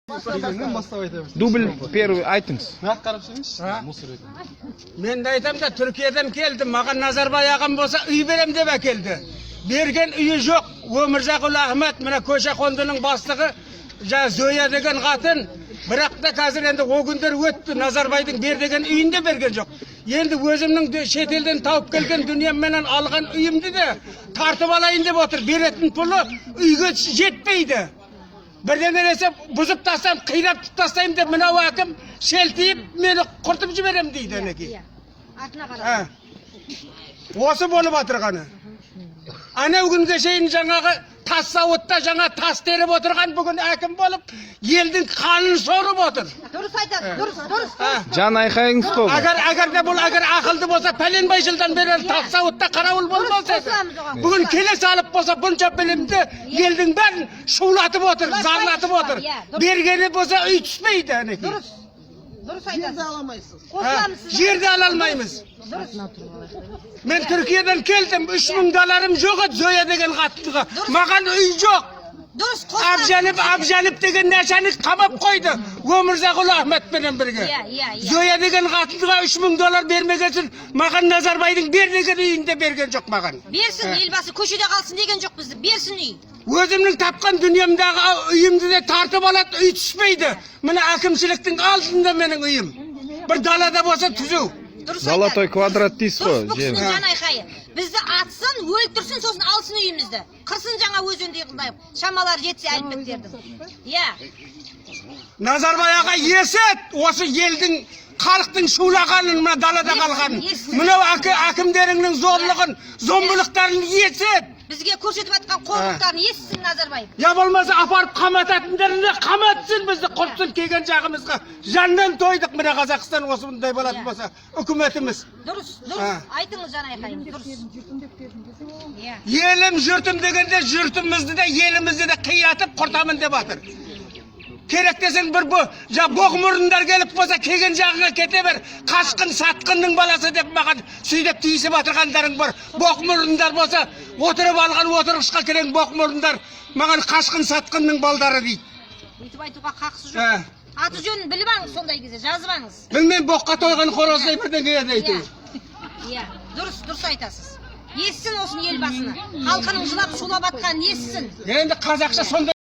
Дегеннен бастап айта берсеңіз. Дубль первый айтыңыз. Мына қарап сөйлеңізші. Мусор екен. Мен де айтамын да, Түркиядан келдім. Маған Назарбай ағам болса, үй берем деп әкелді. Берген үйі жоқ. Өмірзақұл Ахмет, мына көше қондының бастығы, жаңа Зоя деген қатын. Бірақ та қазір енді о күндер өтті. Назарбайдың бер деген үйін де берген жоқ. Енді өзімнің де шетелден тауып келген дүниемменен алған үйімді де тартып алайын деп отыр. Беретін пұлы үйге жетпейді. Бірдеңе десе, бұзып тастаймын, қирап тастаймын деп мынау әкім шелтиіп, мені құртып жіберем дейді, әнекей. Иә. Артына қарап. Ә. Осы болып отырғаны. Анау күнге шейін жаңағы тас зауытта жаңа тас теріп отырған бүгін әкім болып, елдің қанын сорып отыр. Дұрыс айтасыз. Дұрыс, дұрыс. Ә. Жан айқайыңыз қой бұл. Егер де бұл егер ақылды болса, пәленбай жылдан бері тас зауытта қарауыл болмас еді. Қосыламыз оған. Бүгін келе салып болса, бұнша білімді елдің бәрін шулатып отыр, Шулатпай, зарлатып отыр. иә, дұрыс. Бергені болса, үй түспейді, әнекей. Дұрыс. Дұрыс айтасыз. Жерді ала алмайсыз. Қосыламыз сізге. Жерді ала алмаймыз. Мен Түркиядан келдім, 3000 долларым жоқ еді Зоя деген қатынға. Маған үй жоқ. Дұрыс, қосыламыз. Абжанов, Абжанов деген начальник қамап қойды Өмірзақұл Ахметпенен бірге. Иә, иә, иә. Зоя деген қатынға 3000 доллар бермеген соң, маған Назарбайдың бер деген үйін де берген жоқ маған. Берсін, елбасы көшеде қалсын деген жоқ бізді. Берсін үй. Өзімнің тапқан дүниемдағы үйімді де тартып алады, үй түспейді. Мына әкімшіліктің алдында менің үйім. Бір далада болса, түзу. Дұрыс Золотой айтады. квадрат дейсіз Дұрыс, ғой бұл жер. кісінің жан айқайы. Бізді атсын, өлтірсін, сосын алсын үйімізді. Қырсын жаңа өзендей қылдайық. Шамалары жетсе әліпбектердің. Иә. Назарбай аға, есет осы елдің, халықтың шулағанын, мына далада қалғанын, Естісін. мынау әкімдеріңнің зорлығын, зомбылықтарын есет. Бізге көрсетіп жатқан қорлықтарын естісін Назарбаев. Я болмаса апарып қамататындарына қаматсын бізді, құртсын келген жағымызға. Жаннан тойдық. Мына Қазақстан осындай болатын болса, үкіметіміз. Дұрыс, дұрыс. Айтыңыз жан айқайын. Дұрыс. Иә. Елім, жұртым дегенде, жұртымызды да, елімізді де қиратып, құртамын деп жатыр. Керек десең, бір бұ боқмұрындар келіп болса, келген жағыңа кете бер, қашқын, сатқынның баласы деп маған сөйтіп тиісіп отырғандарың бар. Боқмұрындар болса, отырып алған отырғышқа кірең боқмұрындар маған қашқын, сатқынның балдары дейді. Өйтіп айтуға қақысы жоқ. Ә. Аты жөнін біліп алыңыз, сондай кезде жазып алыңыз. Білмеймін, боққа тойған қораздай бірдеңе еді әйтеуір. Иә, дұрыс, дұрыс айтасыз. Естісін осыны елбасыны. Халқының жылап шулап атқанын естісін. Енді қазақша сондай.